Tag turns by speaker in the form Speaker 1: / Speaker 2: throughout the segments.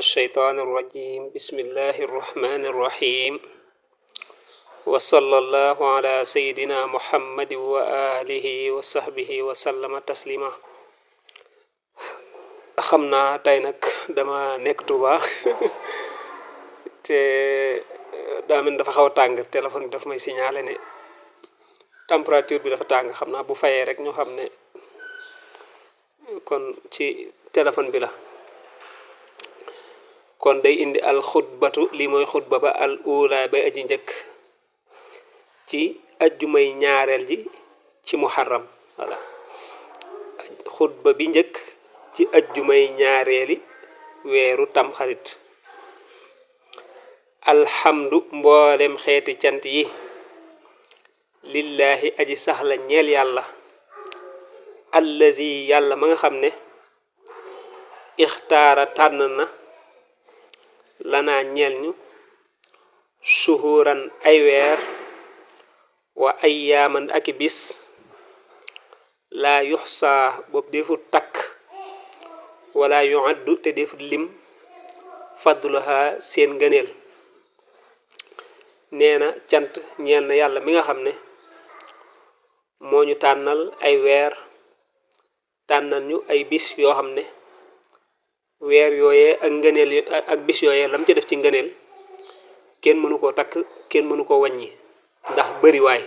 Speaker 1: الشيطان الرجيم بسم الله الرحمن الرحيم وصلى الله على سيدنا محمد وآله وصحبه وسلم تسليما xamna tay nak dama nek Touba te da men dafa xaw tang téléphone daf may signaler né température bi dafa tang xamna bu fayé rek ñu xamné kon ci téléphone bi la kon day indi al khutbatu li moy khutba ba al ula bay aji ñeek ci aljumay ñaarel ji ci muharram wala khutba bi ñeek ci aljumay ñaareli wéru tam xarit alhamdu mbolem xéeti cant yi lillahi aji saxla ñeel yalla allazi yalla ma nga xamne ikhtara tanna lana ñeel ñu shuhuran ay weer wa ayyaman ak bis la yuhsa bob defu tak wala yu'addu te defu lim fadluha seen gëneel neena cant ñeel na yalla mi nga xamne moñu tanal ay weer tanal ñu ay bis yo xamne weer yoyé ak ngëneel ak bis yoyé lam ci def ci ngëneel kenn mënu ko tak kenn mënu ko wañi ndax bari way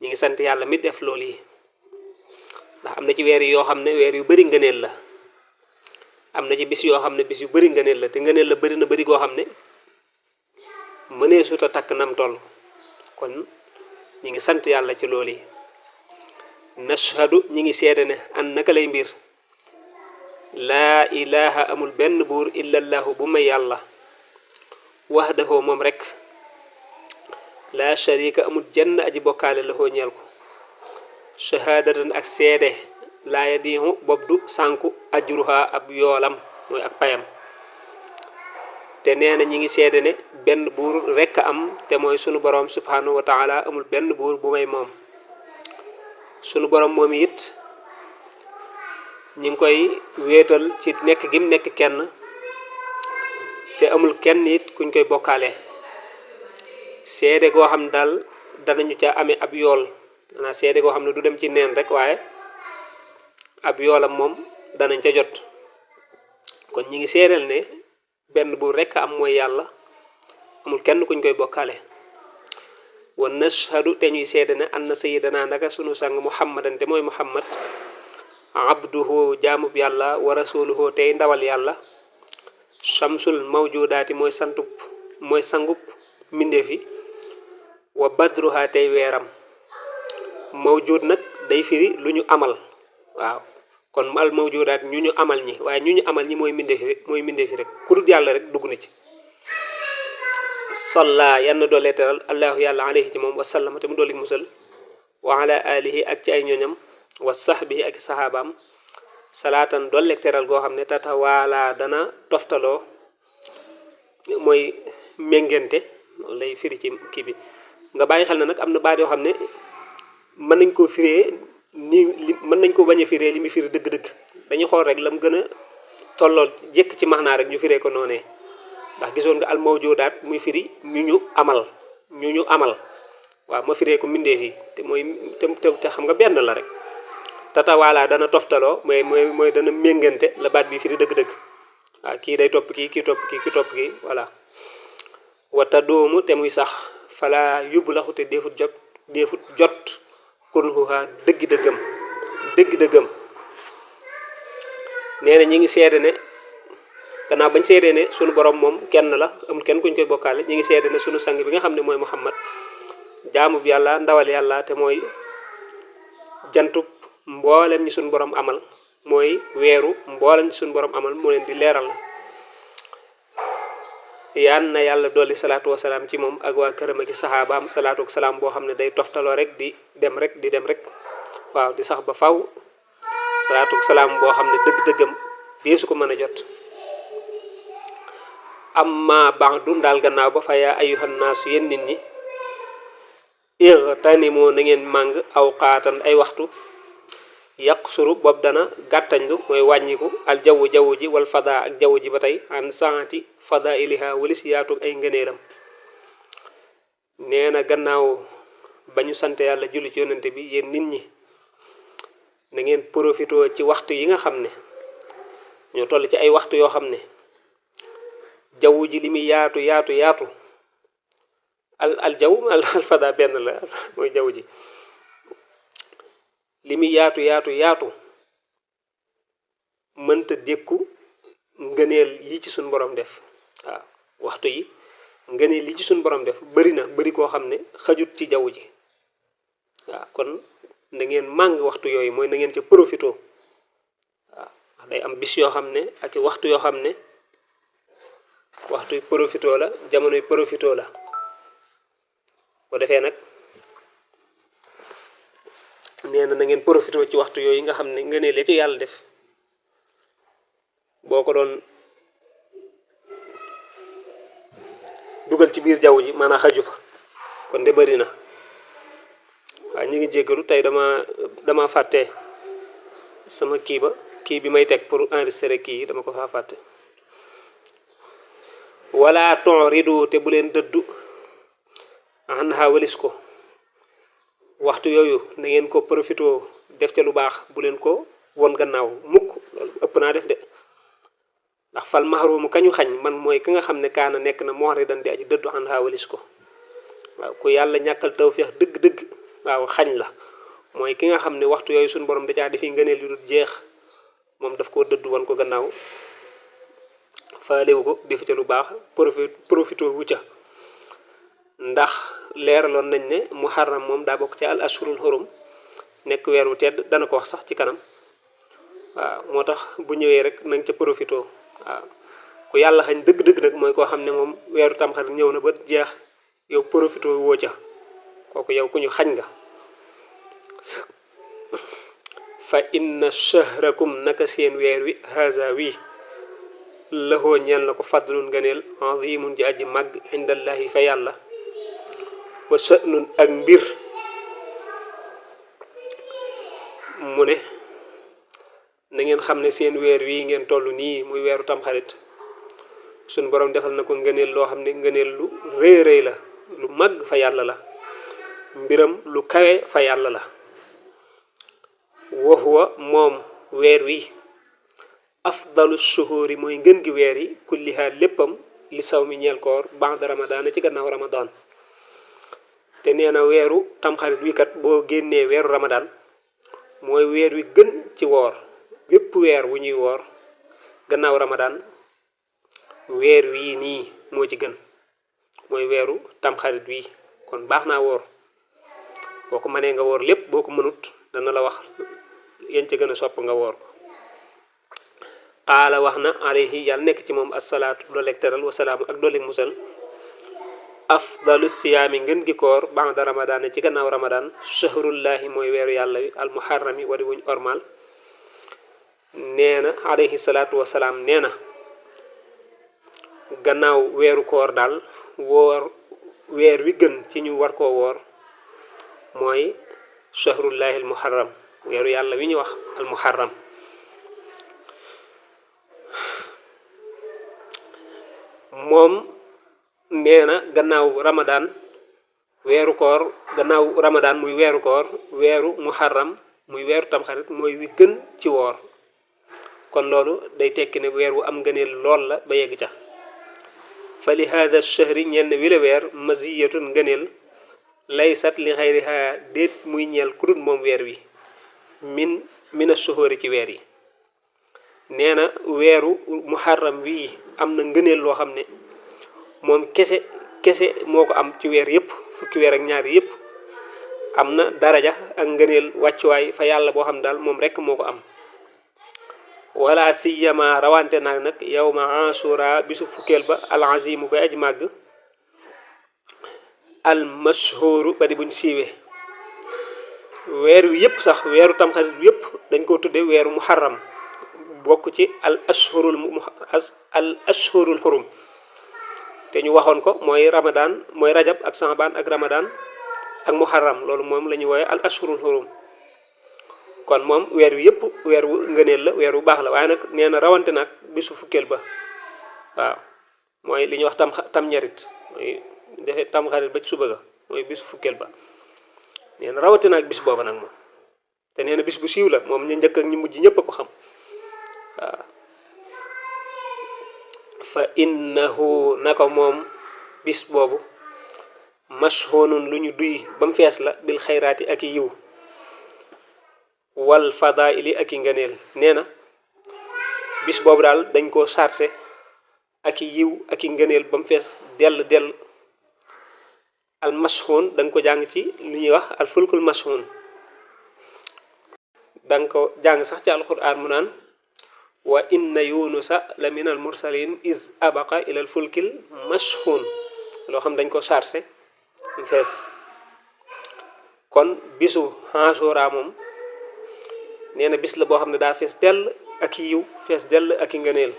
Speaker 1: ñi ngi sant yalla mi def loli ndax amna ci weer yo xamne weer yu bari ngëneel la amna ci bis yo xamne bis yu bari ngëneel la te ngëneel la bari na bari go xamne mëne suta tak nam toll kon ñi ngi sant yalla ci loli nashhadu ñi ngi sédé ne an naka lay mbir la ilaha amul benn bur illa allah bu may yalla wahdahu mom rek la sharika amul jenn aji bokale la ho ñel ko shahadatan ak sédé la yadihu bobdu sanku ajruha ab yolam moy ak payam te neena ñi ngi sédé ne benn bur rek am te moy sunu borom subhanahu wa ta'ala amul benn bur bu may mom sunu borom momi it ñi ngi koy wétal ci nek gim nek kenn te amul kenn nit kuñ koy bokalé sédé go xam dal danañu ca amé ab yool na sédé go xam ne du dem ci neen rek waye ab yoolam mom danañ ca jot kon ñi ngi sédel ne benn bu rek am moy yalla amul kenn kuñ koy bokalé wa nashhadu te ñuy sédé ne anna sayyidana naka sunu sang muhammadan te moy muhammad abduhu jaamub yalla wa rasuluhu tay ndawal yalla shamsul mawjudati moy sangup mindefi wa badruha tay weram mawjud nak day firi luñu amal waaw kon mal mawjudat ñu amal ñi waye ñu amal ñi moy mindefi rek ku dul yalla rek dugg na ci salla yann dole teral allah yalla alayhi ci mom wa sallama tam doli musal wa ala alihi ak ci ay ñoñam wa sahbihi ak sahabam salatan dole teral go xamne tata wala dana toftalo moy mengente lay firi ci ki bi nga bayyi xel nak amna baat yo xamne man nañ ko firé ni man nañ ko baña firé limi firi deug deug dañu xol rek lam gëna tollol jek ci maxna rek ñu firé ko noné ndax gisoon nga al mawjudat muy firi ñu amal wa ma firé ko minde fi te moy te xam nga benn la rek tata wala dana toftalo moy dana mengante la baat bi firi deug deug wa ki day top ki top ki voilà wata doomu te muy sax fala yublahu te defut jot kunhuha deug deugam neena ñi ngi sédé ne kana bañ sédé ne sunu borom mom kenn la amul kenn kuñ koy bokalé ñi ngi sédé ne sunu sang bi nga xamne moy muhammad jaamu bi yalla ndawal yalla te moy jantup mbolem ñi sunu borom amal moy wéru mbolem ñi sunu borom amal mo len di léral yanna yalla doli salatu wassalam ci mom ak wa kërëm ak sahabaam salatu ak salam bo xamne day toftalo rek di dem rek waaw di sax ba faw salatu ak salam bo xamne deug deugam deesu ko mëna jot amma ba'du dal gannaaw ba fa ya ayuhan nas yen nit ñi irtanimu na ngeen mang awqatan ay waxtu yaqsuru boobu dana gàttañlu mooy wàññiku al jaww ji wal fada ak jaww ji ba tey an saati fada iliha walis yaatu ay ngëneelam. nee na gannaaw ba ñu sant yàlla julli ci yonente bi yéen nit ñi na ngeen profitoo ci waxtu yi nga xam ne ñoo toll ci ay waxtu yoo xam ne jaww ji li muy yaatu yaatu yaatu al jaww al fada benn la mooy jaww ji li muy yaatu yaatu yaatu mënta dékku ngëneel yi ci suñ borom def. waaw waxtu yi ngëneel li ci suñ borom def bari na bari koo xam ne xajut ci jaww ji. waaw kon na ngeen màng waxtu yooyu mooy na ngeen ci profito. waaw day am bis yoo xam ne ak i waxtu yoo xam ne waxtu yu profito la jamono yu profito la bu defee nag nee na ngeen profito ci waxtu yooyu nga xam ne ngëneel la ci yàlla def boo ko doon dugal ci biir jaww ji maanaam xaju fa kon de bari na. waaw ñu ngi jéggalu tey dama fàtte sama kii bi may teg pour enregistrer kii dama ko faa fàtte. wala tonridu te bu leen dëddu an ha walis ko waxtu yooyu na ngeen ko profito def ca lu baax bu leen ko won gannaaw mukk loolu ëpp naa def de ndax fal mahrumu kañu xañ man mooy ki nga xam ne kaana nekk na mu'ridan di aji dëddu an ha walis ko. waaw ku yàlla ñàkkal tawfeex dëgg-dëgg waaw xañ la mooy ki nga xam ne waxtu yooyu suñu borom da caa defi ngëneel yu dul jeex moom daf koo dëddu woon ko gannaaw faalewu ko defu ca lu baax profito wu ca. ndax leeraloon nañ ne muharram moom daa bokk ci al ashurul xurum nekk weer wu tedd dana ko wax sax ci kanam. waaw moo tax bu ñëwee rek nañ ca profito. waaw ku yàlla xañ dëgg-dëgg nag mooy koo xam ne moom weeru tamxarit ñëw na ba jeex yow profito woo ca kooku yow ku ñu xañ nga. fa inna shahrakum naka seen weer wi haza wi laxoo ñeel na ko fadlun ngëneel azimun ji aji màgg indallahi fa yàlla wa sha'nun ak mbir. mu ne na ngeen xam ne seen weer wi ngeen toll nii muy weeru tamxarit suñ borom defal na ko ngëneel loo xam ne ngëneel lu rëy rëy la lu màgg fa yàlla la mbiram lu kawe fa yàlla la. wa huwa moom weer wi afdalu shuhuri mooy ngën gi weer yi kulliha léppam li saw mi ñeel koor ba'da ramadaan ci gannaaw ramadaan. te nee na weeru tamxarit wi kat boo génnee weeru ramadaan mooy weer wi gën ci woor bépp weer wu ñuy woor gannaaw ramadaan weer wii nii moo ci gën mooy weeru tamxarit wi kon baax naa woor boo ko mënee nga woor lépp boo ko mënut dana la wax yéen ca gën a sopp nga woor ko. qaala wax na alayhi yàlla nekk ci moom assalaatu dooleeg teral wasalaamu ak dooleeg musal afdalu siyaami ngën gi koor ba'da ramadaan ci gannaaw ramadaan shahrullahi mooy weeru yàlla wi al muharrami wari wuñ ormal. nee na alayhi salaatu wasalaam nee na gannaaw weeru koor daal woor weer wi gën ci ñu war koo woor mooy shahrullahi al muharram weeru yàlla wi ñu wax al muharram. moom nee na gannaaw ramadaan weeru koor gannaaw ramadaan muy weeru koor weeru muharram muy weeru tamxarit mooy wi gën ci woor kon loolu day tekki ne weer wu am ngëneel lool la ba yegg ca. fa li hada shahri ñenn wi la weer maziyatun ngëneel laysat li xayriha déet muy ñeel ku dul moom weer wi min ash-shuhuri ci weer yi. nee na weeru muharram wii am na ngëneel loo xam ne moom kese moo ko am ci weer yëpp fukki weer ak ñaari yëpp am na daraja ak ngëneel wàccuwaay fa yàlla boo xam daal moom rekk moo ko am. wala siyama rawante naag nag yawma ashura bisu fukkeel ba al azimu bay aji màgg al mashhuru ba di buñ siiwee. weer wi yëpp sax weeru tamxarit bi yëpp dañ koo tudde weeru muharram bokk ci al ashhurul xurum te ñu waxoon ko mooy ramadan mooy rajab ak saban ak ramadan ak muharram loolu moom la ñuy woowe al ashhurul xurum. kon moom weer wi yëpp weer wu ngëneel la weer wu baax la waaye nag nee na rawante nag bisu fukkeel ba waaw mooy li ñuy wax tam ñarit mooy defee tam xarit ba ci suba ga mooy bisu fukkeel ba nee na rawante nag bis booba nag moom te nee na bis bu siiw la moom ñu njëkk ak ñu mujj ñëpp a ko xam waaw fa innahu naka moom bis boobu mashhunun lu ñu duy ba mu fees la bil xayraati ak i yiw wal fadaili ak i ngëneel nee na bis boobu daal dañ koo chargé ak i yiw ak i ngëneel ba mu fees dell dell al mashhun da nga ko jàng ci lu ñuy wax al fulkul mashhun da nga ko jàng sax ci alquran mu naan wa inna yunusa la min al mursalin is abaqa ila al fulkil mashhun loo xam dañ ko chargé mu fees kon bisu Ashura moom nee na bis la boo xam ne daa fees dell ak i yiw fees dell ak i ngëneel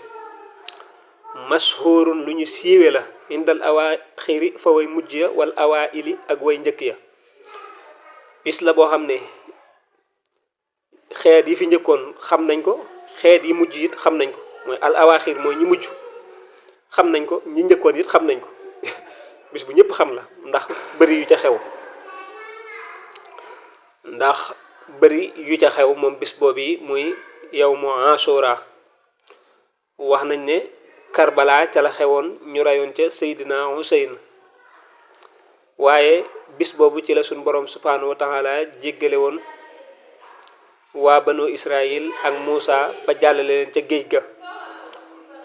Speaker 1: mashhurun lu ñu siiwe la indal awaaxiri fa way mujj ya wal awaili ak way njëkk ya bis la boo xam ne xeet yi fi njëkkoon xam nañ ko xeet yi mujj it xam nañ ko mooy al awaaxir mooy ñi mujj xam nañ ko ñi njëkkoon it xam nañ ko bis bu ñëpp xam la ndax bëri yu ca xew moom bis boobu yi muy yawmu Ashura wax nañ ne Karbala ca la xewoon ñu rayoon ca Seydina Huseyn waaye bis boobu ci la suñ borom subhanahu wa taala jéggale woon waa banu Israël ak Muusa ba jàllale leen ca géej ga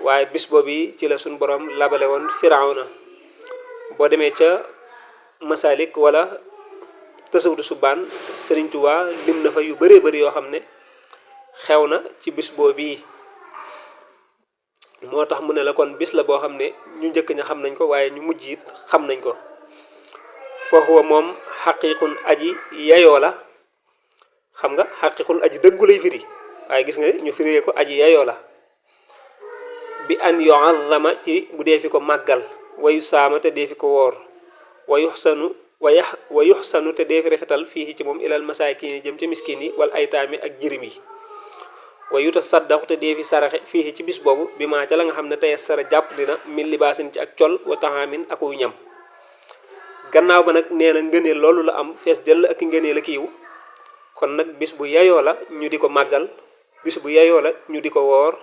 Speaker 1: waaye bis boobu yi ci la suñ borom labale woon Firawna boo demee ca Masalik wala Tasawudu Subaan Sëriñ Tuubaa lim na fa yu bëree bëri yoo xam ne xew na ci bis boobu yi moo tax mu ne la kon bis la boo xam ne ñu njëkk ña xam nañ ko waaye ñu mujj it xam nañ ko fa huwa moom xaqiiqun aji yayoo la xam nga xaqiiqun aji dëggu lay firi waaye gis nga ñu firee ko aji yayoo la bi an yu'azzama ci bu dee fi ko màggal wayu saama te dee fi ko woor wa yuxsanu te dee fi rafetal fii ci moom ilal masaakin yi jëm ci miskin yi wal aytaami ak jirim yi wa yutasaddaqu te dee fi saraxe fii ci bis boobu bi maa ca la nga xam ne tey sara jàpp dina min libaasin ci ak col wa taxaamin ak wu ñam gannaaw ba nag nee na ngëneel loolu la am fees dell ak ngëneel ak yiw kon nag bis bu yayoo la ñu di ko màggal bis bu yayoo la ñu di ko woor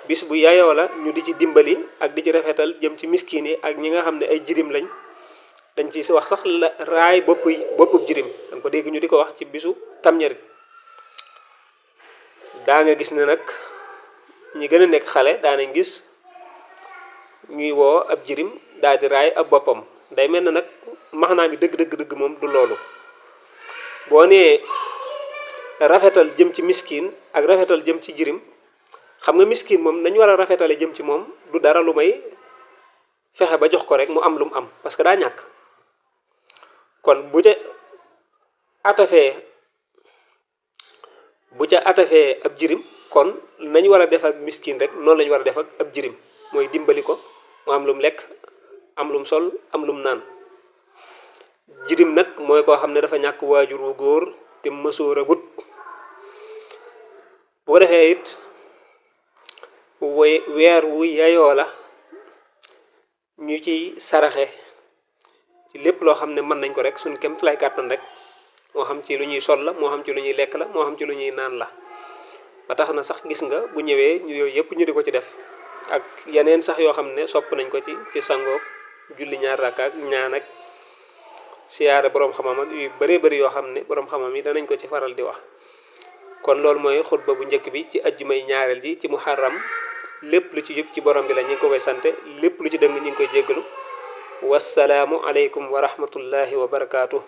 Speaker 1: bis bu yayoo la ñu di ci dimbali ak di ci rafetal jëm ci miskin yi ak ñi nga xam ne ay jirim lañ dañ ci wax sax la raay boppub jirim danga ko dégg ñu di ko wax ci bisu tamñarit daa nga gis ne nag ñi gën a nekk xale daanañ gis ñuy woo ab jirim daal di raay ab boppam day mel na nag maxnaa bi dëgg moom du loolu boo nee rafetal jëm ci miskin ak rafetal jëm ci jirim xam nga miskin moom nañ war a rafetale jëm ci moom du dara lu may fexe ba jox ko rek mu am lu mu am parce que daa ñàkk kon bu ca atafee ab jirim kon nañ war a def ak miskin rek noonu lañ war a def ak ab jirim mooy dimbali ko mu am lum lekk am lum sol am lum naan jirim nag mooy koo xam ne dafa ñàkk waajur wu góor te mësoor a gut bu ko defee it weer wu yayoo la ñu ci saraxe ci lépp loo xam ne mën nañ ko rek suñ kem lay kàttan rek moo xam ci lu ñuy sol la moo xam ci lu ñuy lekk la moo xam ci lu ñuy naan la ba tax na sax gis nga bu ñëwee ñu yooyu yëpp ñu di ko ci def ak yeneen sax yoo xam ne sopp nañ ko ci sangoog julli ñaar rakka ak ñaan ak siyaare boroom xamam ak yu bëree bëri yoo xam ne boroom xamam yi danañ ko ci faral di wax kon loolu mooy xutba bu njëkk bi ci ajjumay ñaareel ji ci muharram lépp lu ci jub ci borom bi la ñu ngi ko koy sante lépp lu ci dëng ñu ngi koy jéggalu wassalaamu aleykum wa rahmatullahi wa barakaatu.